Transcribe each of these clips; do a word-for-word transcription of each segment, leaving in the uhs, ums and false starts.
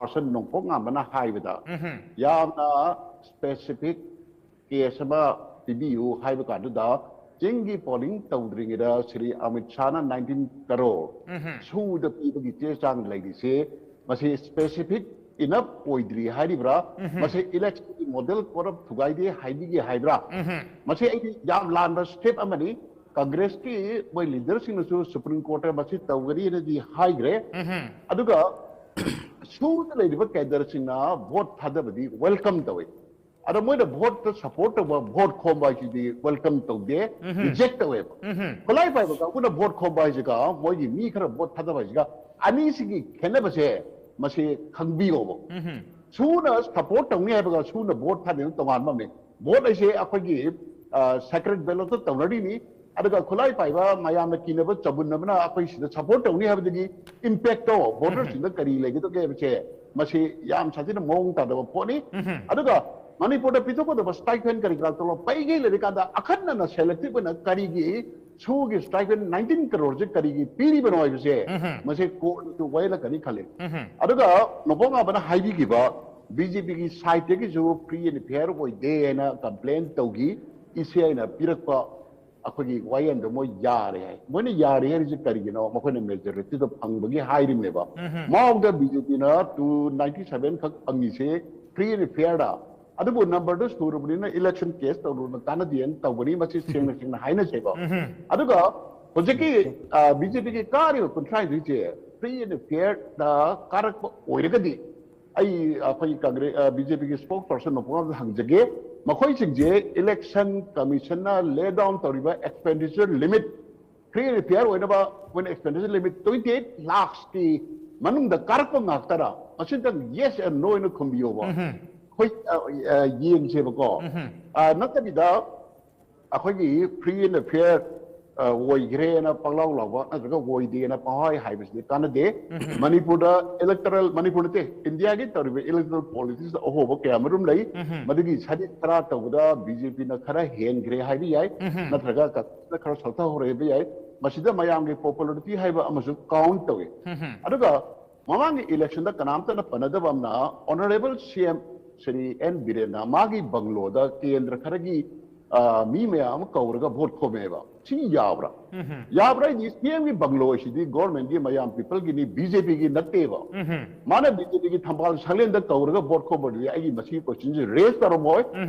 Person ꯅꯣꯡꯄꯣꯛ ꯉꯥꯟꯕꯅ ꯍꯥꯏꯕꯗ, ꯌꯥꯝꯅ ꯁ꯭ꯄꯦꯁꯤꯐꯤꯛ ꯀꯦꯁ ꯑꯃ ꯄꯤꯕꯤꯌꯨ ꯍꯥꯏꯕ ꯀꯥꯟꯗꯨꯗ, ꯆꯤꯡꯒꯤ ꯄꯣꯂꯤꯡ ꯇꯧꯗ꯭ꯔꯤꯉꯩꯗ ꯁ꯭ꯔꯤ ꯑꯃꯤꯠ ꯁꯥꯍꯅ ꯅꯥꯏꯟꯇꯤꯟ ꯀꯔꯣꯔ ꯁꯨꯗ ꯄꯤꯕꯒꯤ ꯆꯦ ꯆꯥꯡ ꯂꯩꯔꯤꯁꯦ, ꯃꯁꯤ ꯁ꯭ꯄꯦꯁꯤꯐꯤꯛ ꯏꯅꯐ ꯑꯣꯏꯗ꯭ꯔꯤ ꯍꯥꯏꯔꯤꯕ꯭ꯔꯥ, ꯃꯁꯤ ꯏꯂꯦꯛꯁꯟꯒꯤ ꯃꯣꯗꯦꯜ ꯀꯣꯗ ꯑꯣꯐ ꯊꯨꯒꯥꯏꯗꯦ ꯍꯥꯏꯕꯤꯒꯦ ꯍꯥꯏꯕ꯭ꯔꯥ? ꯃꯁꯤ ꯑꯩꯗꯤ ꯌꯥꯝ ꯂꯥꯟꯕ ꯁ꯭ꯇꯦꯞ ꯑꯃꯅꯤ꯫ ꯀꯪꯒ꯭ꯔꯦꯁꯀꯤ ꯃꯣꯏ ꯂꯤꯗꯔꯁꯤꯡꯅꯁꯨ ꯁꯨꯄ꯭ꯔꯤꯝ ꯀꯣꯔꯠꯇ ꯃꯁꯤ ꯇꯧꯒꯅꯤꯅꯗꯤ ꯍꯥꯏꯈ꯭ꯔꯦ꯫ ꯑꯗꯨꯒ ꯁꯨꯗ ꯂꯩꯔꯤꯕ ꯀꯦꯗꯔꯁꯤꯡꯅ ꯚꯣꯠ ꯊꯥꯗꯕꯗꯤ ꯋꯦꯜꯀꯝ ꯇꯧꯏ꯫ ꯑꯗꯣ ꯃꯣꯏꯅ ꯚꯣꯠꯇ ꯁꯄꯣꯔꯠ ꯇꯧꯕ, ꯚꯣꯠ ꯈꯣꯝꯕ ꯍꯥꯏꯁꯤꯗꯤ ꯋꯦꯜꯀꯝ ꯇꯧꯗꯦ, ꯔꯤꯖꯦꯛ ꯇꯧꯋꯦꯕ꯫ ꯈꯨꯠꯂꯥꯏ ꯄꯥꯏꯕ ꯀꯥꯡꯕꯨꯅ ꯚꯣꯠ ꯈꯣꯝꯕ ꯍꯥꯏꯁꯤꯒ ꯃꯣꯏꯒꯤ ꯃꯤ ꯈꯔ ꯚꯣꯠ ꯊꯥꯗꯕ ꯍꯥꯏꯁꯤꯒ, ꯑꯅꯤꯁꯤꯒꯤ ꯈꯦꯠꯅꯕꯁꯦ ꯃꯁꯤ ꯈꯪꯕꯤꯌꯣꯕ꯫ ꯁꯨꯅ ꯁꯄꯣꯔꯠ ꯇꯧꯅꯤ ꯍꯥꯏꯕꯒ ꯁꯨꯅ ꯚꯣꯠ ꯊꯥꯗꯅ ꯇꯣꯉꯥꯟꯕ ꯑꯃꯅꯤ꯫ ꯚꯣꯠ ꯍꯥꯏꯁꯦ ꯑꯩꯈꯣꯏꯒꯤ ꯁꯦꯀ꯭ꯔꯦꯠ ꯕꯦꯂꯣꯠꯇ ꯇꯧꯅꯔꯤꯅꯤ꯫ ꯑꯗꯨꯒ ꯈꯨꯠꯂꯥꯏ ꯄꯥꯏꯕ ꯃꯌꯥꯝꯅ ꯀꯤꯅꯕ ꯆꯕꯨꯟ ꯑꯃꯅ ꯑꯩꯈꯣꯏ ꯁꯤꯗ ꯁꯄꯣꯔꯠ ꯇꯧꯅꯤ ꯍꯥꯏꯕꯗꯒꯤ ꯏꯝꯄꯦꯛꯇꯣ ꯚꯣꯇꯔꯁꯤꯡꯗ ꯀꯔꯤ ꯂꯩꯒꯗꯒꯦ ꯍꯥꯏꯕꯁꯦ ꯃꯁꯤ ꯌꯥꯝ ꯁꯥꯊꯤꯅ ꯃꯑꯣꯡ ꯇꯥꯗꯕ ꯄꯣꯠꯅꯤ꯫ ꯑꯗꯨꯒ ꯃꯅꯤꯄꯨꯔꯗ ꯄꯤꯊꯣꯛꯀꯗꯕ ꯁ꯭ꯇꯥꯏꯐꯦꯟ ꯀꯔꯤ ꯀꯔꯥ ꯇꯣꯂꯣꯞ ꯄꯩꯒꯩ ꯂꯩꯔꯀꯥꯟꯗ ꯑꯈꯟꯅꯅ ꯁꯦꯂꯦꯛꯇꯤꯚ ꯑꯣꯏꯅ ꯀꯔꯤꯒꯤ ꯁꯨꯒꯤ ꯁ꯭ꯇꯥꯏꯐꯦꯟ ꯅꯥꯏꯟꯇꯤꯟ ꯀꯔꯣꯔꯁꯦ ꯀꯔꯤꯒꯤ ꯄꯤꯔꯤꯕꯅꯣ ꯍꯥꯏꯕꯁꯦ ꯃꯁꯤ ꯀꯣꯔꯠꯅꯁꯨ ꯋꯥꯌꯦꯜꯂꯛꯀꯅꯤ ꯈꯜꯂꯤ꯫ ꯑꯗꯨꯒ ꯅꯣꯡꯄꯣꯛ ꯉꯥꯟꯕꯅ ꯍꯥꯏꯕꯤꯈꯤꯕ ꯕꯤ ꯖꯦ ꯄꯤꯒꯤ ꯁꯥꯏꯠꯇꯒꯤꯁꯨ ꯐ꯭ꯔꯤ ꯑꯦꯟ ꯐꯤꯌꯔ ꯑꯣꯏꯗꯦ ꯍꯥꯏꯅ ꯀꯝꯄ꯭ꯂꯦꯟ ꯇꯧꯈꯤ꯫ ꯏ ꯁꯤ ꯑꯥꯏꯅ ꯄꯤꯔꯛꯄ ꯑꯩꯈꯣꯏꯒꯤ ꯋꯥꯌꯦꯜꯗꯣ ꯃꯣꯏ ꯌꯥꯔꯦ ꯍꯥꯏ꯫ ꯃꯣꯏꯅ ꯌꯥꯔꯦ ꯍꯥꯏꯔꯤꯁꯦ ꯀꯔꯤꯒꯤꯅꯣ? ꯃꯈꯣꯏꯅ ꯃꯦꯖꯣꯔꯤꯇꯤꯗꯣ ꯐꯪꯕꯒꯤ ꯍꯥꯏꯔꯤꯕꯅꯦꯕ꯫ ꯃꯃꯥꯡꯗ ꯕꯤ ꯖꯦ ꯄꯤꯅ ꯇꯨ ꯅꯥꯏꯟꯇꯤ ꯁꯚꯦꯟ ꯈꯛ ꯐꯪꯉꯤꯁꯦ ꯐ꯭ꯔꯤ ꯑꯦꯟ ꯐꯤꯌꯔꯗ꯫ ꯑꯗꯨꯕꯨ ꯅꯝꯕꯔꯗꯨ ꯁꯨꯔꯕꯅꯤꯅ ꯏꯂꯦꯛꯁꯟ ꯀꯦꯁ ꯇꯧꯔꯨꯕꯅ ꯀꯥꯟꯅꯗꯦꯅ ꯇꯧꯕꯅꯤ꯫ ꯃꯁꯤ ꯁꯦꯡꯅ ꯁꯦꯡꯅ ꯍꯥꯏꯅꯁꯦꯕ꯫ ꯑꯗꯨꯒ ꯍꯧꯖꯤꯛꯀꯤ ꯕꯤ ꯖꯦ ꯄꯤꯒꯤ ꯀꯥꯔꯤꯕ ꯀꯨꯟꯊ꯭ꯔꯥꯅꯤꯊꯣꯏꯁꯦ ꯐ꯭ꯔꯤ ꯑꯦꯟ ꯐꯤꯌꯔꯗ ꯀꯥꯔꯛꯄ ꯑꯣꯏꯔꯒꯗꯤ, ꯑꯩ ꯑꯩꯈꯣꯏ ꯀꯪꯒ꯭ꯔꯦ-, ꯑ, ꯕꯤ ꯖꯦ ꯄꯤꯒꯤ ꯁ꯭ꯄꯣꯛꯁ ꯄꯔꯁꯟ ꯅꯣꯡꯄꯣꯛ ꯉꯥꯟꯕꯗ ꯍꯪꯖꯒꯦ꯫ ꯃꯈꯣꯏꯁꯤꯡꯁꯦ ꯏꯂꯦꯛꯁꯟ ꯀꯃꯤꯁꯟꯅ ꯂꯦ ꯗꯥꯎꯟ ꯇꯧꯔꯤꯕ expenditure limit, free and fair ꯑꯣꯏꯅꯕ ꯃꯣꯏꯅ ꯑꯦꯛꯁꯄꯦꯟꯗꯤꯆꯔ ꯂꯤꯃꯤꯠ ꯇ꯭ꯋꯦꯟꯇꯤ ꯑꯩꯠ ꯂꯥꯈꯁꯀꯤ ꯃꯅꯨꯡꯗ ꯀꯥꯔꯛꯄ ꯉꯥꯛꯇꯔꯥ? ꯃꯁꯤꯗꯪ ꯌꯦꯁ ꯑꯦꯟ ꯅꯣ ꯑꯣꯏꯅ ꯈꯨꯝꯕꯤꯌꯣꯕ꯫ ꯑꯩꯈꯣꯏ, ꯑ, ꯑ, ꯌꯦꯡꯁꯦꯕꯀꯣ꯫ ꯑ, ꯅꯠꯇꯕꯤꯗ ꯑꯩꯈꯣꯏꯒꯤ ꯐ꯭ꯔꯤ ꯑꯦꯟ ꯐꯤꯌꯔ ꯑꯣꯏꯈ꯭ꯔꯦꯅ ꯄꯪꯂꯥꯎ ꯂꯥꯎꯕ ꯅꯠꯇ꯭ꯔꯒ ꯑꯣꯏꯗꯦꯅ ꯄꯪꯍꯥꯏ ꯍꯥꯏꯕꯁꯤꯗꯤ ꯀꯥꯟꯅꯗꯦ꯫ ꯃꯅꯤꯄꯨꯔꯗ ꯏꯂꯦꯛꯇꯔꯦꯜ, ꯃꯅꯤꯄꯨꯔ ꯅꯠꯇꯦ, ꯏꯟꯗꯤꯌꯥꯒꯤ ꯇꯧꯔꯤꯕ ꯏꯂꯦꯛꯇꯔꯦꯜ ꯄꯣꯂꯤꯇꯤꯛꯁꯇ ꯑꯍꯣꯕ ꯀꯌꯥ ꯃꯔꯨꯝ ꯂꯩ꯫ ꯃꯗꯨꯒꯤ ꯁꯔꯤꯛ ꯈꯔ ꯇꯧꯕꯗ ꯕꯤ ꯖꯦ ꯄꯤꯅ ꯈꯔ ꯍꯦꯟꯈ꯭ꯔꯦ ꯍꯥꯏꯕ ꯌꯥꯏ, ꯅꯠꯇ꯭ꯔꯒ ꯀꯪꯒ꯭ꯔꯦꯁꯅ ꯈꯔ ꯁꯣꯠꯊꯍꯧꯔꯦ ꯍꯥꯏꯕ ꯌꯥꯏ꯫ ꯃꯁꯤꯗ ꯃꯌꯥꯝꯒꯤ ꯄꯣꯄꯨꯂꯔꯤꯇꯤ ꯍꯥꯏꯕ ꯑꯃꯁꯨ ꯀꯥꯎꯟ ꯇꯧꯏ꯫ ꯑꯗꯨꯒ ꯃꯃꯥꯡꯒꯤ ꯏꯂꯦꯛꯁꯟꯗ ꯀꯅꯥꯝꯇꯅ ꯄꯟꯅꯗꯕ ꯑꯃꯅ, ꯑꯣꯅꯔꯦꯕꯜ ꯁꯤ ꯑꯦꯝ ꯁ꯭ꯔꯤ ꯑꯦꯟ ꯕꯤꯔꯦꯟꯅ ꯃꯥꯒꯤ ꯕꯪꯒ꯭ꯂꯣꯗ ꯀꯦꯟꯗ꯭ꯔ ꯈꯔꯒꯤ, ꯑ, ꯃꯤ ꯃꯌꯥꯝ ꯑꯃ ꯀꯧꯔꯒ ꯚꯣꯠ ꯈꯣꯝꯃꯦꯕ꯫ ꯁꯤ ꯌꯥꯕ꯭ꯔꯥ? ꯌꯥꯕ꯭ꯔꯥ ꯍꯥꯏꯗꯤ, ꯁꯤ ꯑꯦꯝꯒꯤ ꯕꯪꯒ꯭ꯂꯣ ꯍꯥꯏꯁꯤꯗꯤ ꯒꯣꯔꯃꯦꯟꯒꯤ, ꯃꯌꯥꯝ ꯄꯤꯄꯜꯒꯤꯅꯤ, ꯕꯤ ꯖꯦ ꯄꯤꯒꯤ ꯅꯠꯇꯦꯕ꯫ ꯃꯥꯅ ꯕꯤ ꯖꯦ ꯄꯤꯒꯤ ꯊꯝꯕꯥꯜ ꯁꯪꯂꯦꯟꯗ ꯀꯧꯔꯒ ꯚꯣꯠ ꯈꯣꯝꯕꯗꯨꯗꯤ ꯑꯩꯒꯤ ꯃꯁꯤꯒꯤ ꯀꯣꯏꯁꯟꯁꯦ ꯔꯦꯁ ꯇꯧꯔꯝꯃꯣꯏ꯫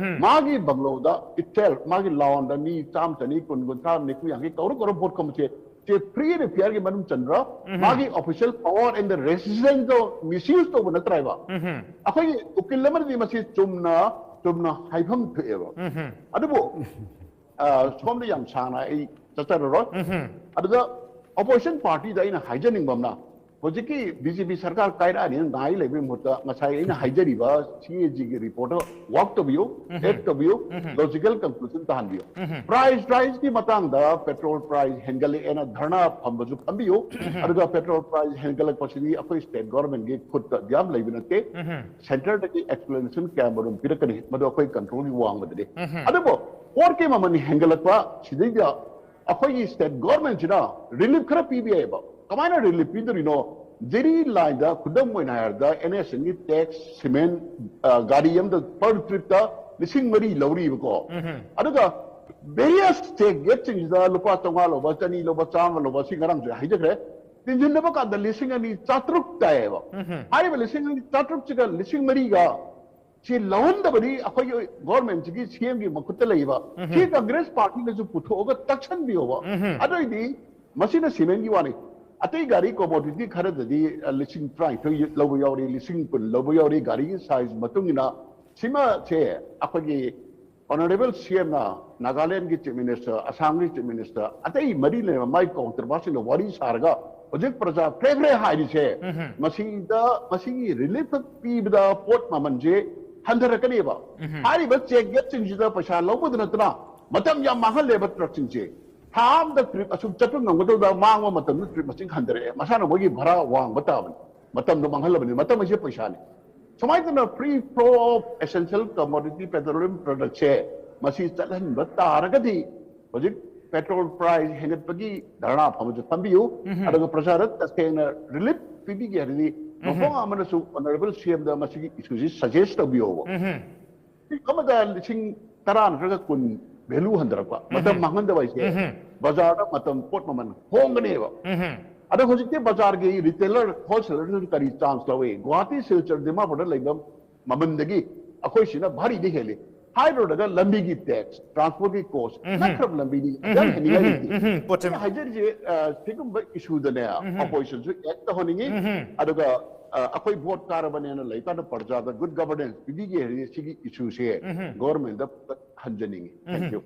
ꯃꯥꯒꯤ ꯕꯪꯒ꯭ꯂꯣꯗ ꯏꯠꯁꯦꯜ, ꯃꯥꯒꯤ ꯂꯥꯎꯟꯗ ꯃꯤ ꯆꯥꯝꯃ, ꯆꯅꯤ, ꯀꯨꯟ, ꯀꯨꯟꯊ꯭ꯔꯥ, ꯅꯤꯐꯨ, ꯌꯥꯡꯈꯩ ꯀꯧꯔ ꯀꯧꯔ ꯚꯣꯠ ꯈꯣꯝꯕꯁꯦ, ꯁꯤ ꯐ꯭ꯔꯤ ꯑꯦꯟ ꯐꯤꯌꯔꯒꯤ ꯃꯅꯨꯡ ꯆꯟꯕ꯭ꯔꯥ? ꯃꯥꯒꯤ official power and the resistance ꯗꯣ ꯃꯤꯁꯌꯨꯁ ꯇꯧꯕ ꯅꯠꯇ꯭ꯔꯥ ꯍꯥꯏꯕ? ꯑꯩꯈꯣꯏꯒꯤ ꯎꯀꯤꯜ ꯑꯃꯅꯗꯤ ꯃꯁꯤ ꯆꯨꯝꯅ, ꯆꯨꯝꯅ ꯍꯥꯏꯐꯝ ꯊꯣꯛꯑꯦꯕ꯫ ꯑꯗꯨꯕꯨ, ꯑ, ꯁꯣꯝꯗ ꯌꯥꯝ ꯁꯥꯡꯅ ꯑꯩ ꯆꯠꯆꯔꯔꯣꯏ꯫ ꯑꯗꯨꯗ ꯑꯣꯄꯣꯖꯤꯁꯟ ꯄꯥꯔꯇꯤꯗ ꯑꯩꯅ ꯍꯥꯏꯖꯅꯤꯡꯕ ꯑꯃꯅ, ꯍꯧꯖꯤꯛꯀꯤ ꯕꯤ ꯖꯦ ꯄꯤ ꯁꯔꯀꯥꯔ ꯀꯥꯏꯔꯛꯑꯅꯤꯅ ꯉꯥꯏ ꯂꯩꯕꯒꯤ ꯃꯍꯨꯠꯇ, ꯉꯁꯥꯏ ꯑꯩꯅ ꯍꯥꯏꯖꯔꯤꯕ ꯁꯤ ꯑꯦ ꯖꯤꯒꯤ ꯔꯤꯄꯣꯔꯠꯇ ꯋꯥꯛ ꯇꯧꯕꯤꯌꯨ, ꯑꯦꯛ ꯇꯧꯕꯤꯌꯨ, ꯂꯣꯖꯤꯀꯦꯜ ꯀꯟꯀ꯭ꯂꯨꯖꯟ ꯇꯥꯍꯟꯕꯤꯌꯨ꯫ ꯄ꯭ꯔꯥꯏꯁ ꯔꯥꯏꯁꯀꯤ ꯃꯇꯥꯡꯗ, ꯄꯦꯇ꯭ꯔꯣꯜ ꯄ꯭ꯔꯥꯏꯁ ꯍꯦꯟꯒꯠꯂꯛꯑꯦꯅ ꯙꯔꯅꯥ ꯐꯝꯕꯁꯨ ꯐꯝꯕꯤꯌꯨ꯫ ꯑꯗꯨꯒ ꯄꯦꯇ꯭ꯔꯣꯜ ꯄ꯭ꯔꯥꯏꯁ ꯍꯦꯟꯒꯠꯂꯛꯄꯁꯤꯗꯤ ꯑꯩꯈꯣꯏ ꯁ꯭ꯇꯦꯠ ꯒꯣꯔꯃꯦꯟꯒꯤ ꯈꯨꯠꯇ ꯌꯥꯝ ꯂꯩꯕ ꯅꯠꯇꯦ꯫ ꯁꯦꯟꯇꯔꯗꯒꯤ ꯑꯦꯛꯁꯄ꯭ꯂꯦꯅꯦꯁꯟ ꯀꯌꯥ ꯃꯔꯨꯝ ꯄꯤꯔꯛꯀꯅꯤ, ꯃꯗꯨ ꯑꯩꯈꯣꯏ ꯀꯟꯇ꯭ꯔꯣꯜꯒꯤ ꯋꯥꯡꯃꯗꯅꯤ꯫ ꯑꯗꯨꯕꯨ ꯄꯣꯠꯀꯤ ꯃꯃꯜ ꯍꯦꯟꯒꯠꯂꯛꯄ ꯁꯤꯗꯩꯗ ꯑꯩꯈꯣꯏꯒꯤ ꯁ꯭ꯇꯦꯠ ꯒꯣꯔꯃꯦꯟꯁꯤꯅ ꯔꯤꯂꯤꯐ ꯈꯔ ꯄꯤꯕ ꯌꯥꯏꯑꯕ꯫ ꯀꯃꯥꯏꯅ ꯔꯤꯂꯤꯐ ꯄꯤꯗꯣꯔꯤꯅꯣ? ꯖꯦꯔꯤ ꯂꯥꯏꯟꯗ, ꯈꯨꯗꯝ ꯑꯣꯏꯅ ꯍꯥꯏꯔꯕꯗ, ꯑꯦꯟ ꯑꯦꯁ ꯑꯦꯟꯒꯤ ꯇꯦꯛꯁ, ꯁꯤꯃꯦꯟ, ꯑ, ꯒꯥꯔꯤ ꯑꯃꯗ ꯄꯔ ꯇ꯭ꯔꯤꯞꯇ ꯂꯤꯁꯤꯡ ꯃꯔꯤ ꯂꯧꯔꯤꯕꯀꯣ꯫ ꯑꯗꯨꯒ ꯚꯦꯔꯤꯌꯁ ꯆꯦꯛ ꯒꯦꯠꯁꯤꯡꯁꯤꯗ ꯂꯨꯄꯥ ꯆꯥꯝꯃꯉꯥ ꯂꯧꯕ, ꯆꯅꯤ ꯂꯧꯕ, ꯆꯥꯝꯃ ꯂꯧꯕ, ꯁꯤ ꯉꯔꯥꯡꯁꯨ ꯍꯥꯏꯖꯈ꯭ꯔꯦ꯫ ꯇꯤꯟꯁꯤꯟꯅꯕ ꯀꯥꯟꯗ ꯂꯤꯁꯤꯡ ꯑꯅꯤ ꯆꯥꯇ꯭ꯔꯨꯛ ꯇꯥꯏꯌꯦꯕ꯫ ꯍꯥꯏꯔꯤꯕ ꯂꯤꯁꯤꯡ ꯑꯅꯤ ꯆꯥꯇ꯭ꯔꯨꯛꯁꯤꯒ ꯂꯤꯁꯤꯡ ꯃꯔꯤꯒ ꯁꯤ ꯂꯧꯍꯟꯗꯕꯗꯤ ꯑꯩꯈꯣꯏꯒꯤ ꯒꯣꯔꯃꯦꯟꯁꯤꯒꯤ ꯁꯤ ꯑꯦꯝꯒꯤ ꯃꯈꯨꯠꯇ ꯂꯩꯕ꯫ ꯁꯤ ꯀꯪꯒ꯭ꯔꯦꯁ ꯄꯥꯔꯇꯤꯅꯁꯨ ꯄꯨꯊꯣꯛꯑꯒ ꯇꯛꯁꯟꯕꯤꯌꯣꯕ꯫ ꯑꯗꯨꯑꯣꯏꯗꯤ ꯃꯁꯤꯅ ꯁꯤꯃꯦꯟꯒꯤ ꯋꯥꯅꯤ꯫ ꯑꯇꯩ ꯒꯥꯔꯤ ꯀꯣꯃꯣꯗꯤꯇꯤ ꯈꯔꯗꯗꯤ, ꯑ, ꯂꯤꯁꯤꯡ ꯇꯔꯥꯅꯤꯊꯣꯏ ꯂꯧꯕ ꯌꯥꯎꯔꯤ, ꯂꯤꯁꯤꯡ ꯀꯨꯟ ꯂꯧꯕ ꯌꯥꯎꯔꯤ, ꯒꯥꯔꯤꯒꯤ ꯁꯥꯏꯖ ꯃꯇꯨꯡ ꯏꯟꯅ꯫ ꯁꯤꯃꯁꯦ ꯑꯩꯈꯣꯏꯒꯤ ꯑꯣꯅꯔꯦꯕꯜ ꯁꯤ ꯑꯦꯝꯅ ꯅꯥꯒꯥꯂꯦꯟꯒꯤ ꯆꯤꯐ ꯃꯤꯅꯤꯁꯇꯔ, ꯑꯁꯥꯝꯒꯤ ꯆꯤꯐ ꯃꯤꯅꯤꯁꯇꯔ, ꯑꯇꯩ ꯃꯔꯤ ꯂꯩꯅꯕ ꯃꯥꯏ ꯀꯥꯎꯟꯇꯔꯄꯥꯔꯠꯁꯤꯡꯒ ꯋꯥꯔꯤ ꯁꯥꯔꯒ ꯍꯧꯖꯤꯛ ꯄ꯭ꯔꯖꯥ ꯐ꯭ꯔꯦ ꯐ꯭ꯔꯦ ꯍꯥꯏꯔꯤꯁꯦ, ꯃꯁꯤꯗ, ꯃꯁꯤꯒꯤ ꯔꯤꯂꯤꯐ ꯄꯤꯕꯗ ꯄꯣꯠ ꯃꯃꯜꯁꯦ ꯍꯟꯊꯔꯛꯀꯅꯦꯕ꯫ ꯍꯥꯏꯔꯤꯕ ꯆꯦꯛ ꯒꯦꯠꯁꯤꯡꯁꯤꯗ ꯄꯩꯁꯥ ꯂꯧꯕꯗ ꯅꯠꯇꯅ ꯃꯇꯝ ꯌꯥꯝ ꯃꯥꯡꯍꯜꯂꯦꯕ ꯇ꯭ꯔꯛꯁꯤꯡꯁꯦ꯫ ꯊꯥ ꯑꯃꯗ ꯇ꯭ꯔꯤꯞ ꯑꯁꯨꯛ ꯆꯠꯄ ꯉꯝꯒꯗꯕꯗ ꯃꯥꯡꯕ ꯃꯇꯝꯗ ꯇ꯭ꯔꯤꯞ ꯃꯁꯤꯡ ꯍꯟꯊꯔꯛꯑꯦ꯫ ꯃꯁꯥꯅ ꯃꯣꯏꯒꯤ ꯚꯔꯥ ꯋꯥꯡꯕ ꯇꯥꯕꯅꯤ꯫ ꯃꯇꯝꯗꯣ ꯃꯥꯡꯍꯜꯂꯕꯅꯤ꯫ ꯃꯇꯝ ꯑꯁꯤ ꯄꯩꯁꯥꯅꯤ꯫ ꯁꯨꯃꯥꯏꯅ ꯇꯧꯅ free flow of essential commodity petroleum productꯁꯦ ꯃꯁꯤ ꯆꯠꯍꯟꯕ ꯇꯥꯔꯒꯗꯤ ꯍꯧꯖꯤꯛ ꯄꯦꯇ꯭ꯔꯣꯜ ꯄ꯭ꯔꯥꯏꯁ ꯍꯦꯟꯒꯠꯄꯒꯤ ꯙꯔꯅꯥ ꯐꯝꯕꯁꯨ ꯐꯝꯕꯤꯌꯨ, ꯑꯗꯨꯒ ꯄ꯭ꯔꯖꯥꯗ ꯇꯁꯦꯡꯅ ꯔꯤꯂꯤꯐ ꯄꯤꯕꯤꯒꯦ ꯍꯥꯏꯔꯗꯤ ꯃꯐꯝ ꯑꯃꯅꯁꯨ ꯑꯣꯅꯔꯦꯕꯜ ꯁꯤ ꯑꯦꯝꯗ ꯃꯁꯤꯒꯤ ꯏꯁꯨꯁꯤ ꯁꯖꯦꯁ ꯇꯧꯕꯤꯌꯣꯕ꯫ ꯎꯝꯍꯨꯝ. ꯑꯃꯗ ꯂꯤꯁꯤꯡ ꯇꯔꯥ ꯅꯠꯇ꯭ꯔꯒ ꯀꯨꯟ ꯚꯦꯂꯨ ꯍꯟꯊꯔꯛꯄ, ꯃꯇꯝ ꯃꯥꯡꯍꯟꯗꯕ ꯍꯥꯏꯁꯦ ꯎꯝꯍꯨꯝ. ꯕꯖꯥꯔꯗ ꯃꯇꯝ ꯄꯣꯠ ꯃꯃꯜ ꯍꯣꯡꯒꯅꯦꯕ꯫ ꯎꯝꯍꯨꯝ. ꯑꯗꯣ ꯍꯧꯖꯤꯛꯇꯤ ꯕꯖꯥꯔꯒꯤ ꯔꯤꯇꯦꯂꯔ, ꯍꯣꯜꯁꯦꯂꯔꯁꯤꯡ ꯀꯔꯤ ꯆꯥꯟꯁ ꯂꯧꯏ? ꯒꯨꯋꯥꯍꯥꯇꯤ, ꯁꯤꯜꯆꯔ, ꯗꯤꯃꯥꯄꯨꯔꯗ ꯂꯩꯕ ꯃꯃꯜꯗꯒꯤ ꯑꯩꯈꯣꯏ ꯁꯤꯅ ꯚꯥꯔꯤꯗꯤ ꯍꯦꯜꯂꯤ꯫ ꯍꯥꯏꯔꯨꯔꯒ ꯂꯝꯕꯤꯒꯤ ꯇꯦꯛꯁ, ꯇ꯭ꯔꯥꯟꯁꯄꯣꯔꯠꯀꯤ ꯀꯣꯁ, ꯅꯠꯇ꯭ꯔꯕ ꯂꯝꯕꯤꯅꯤ, ꯌꯥꯝ ꯍꯦꯟꯅꯤꯡꯉꯥꯏ ꯂꯩꯇꯦ꯫ ꯎꯝꯍꯨꯝ. ꯄꯣꯠꯁꯦ ꯑꯩꯅ ꯍꯥꯏꯖꯔꯤꯁꯦ, ꯑ, ꯁꯤꯒꯨꯝꯕ ꯏꯁꯨꯗꯅꯦ, ꯑꯣꯄꯣꯖꯤꯁꯟꯁꯨ ꯑꯦꯛ ꯇꯧꯍꯟꯅꯤꯡꯉꯤ꯫ ꯑꯗꯨꯒ, ꯑ, ꯑꯩꯈꯣꯏ ꯚꯣꯠ ꯀꯥꯔꯕꯅꯦꯅ ꯂꯩꯀꯥꯟꯗ ꯄ꯭ꯔꯖꯥꯗ ꯒꯨꯗ ꯒꯕꯔꯅꯦꯟꯁ ꯄꯤꯕꯤꯒꯦ ꯍꯥꯏꯔꯗꯤ ꯁꯤꯒꯤ ꯏꯁꯨꯁꯦ ꯒꯣꯔꯃꯦꯟꯗ ꯍꯟꯖꯅꯤꯡꯉꯤ꯫ Thank you.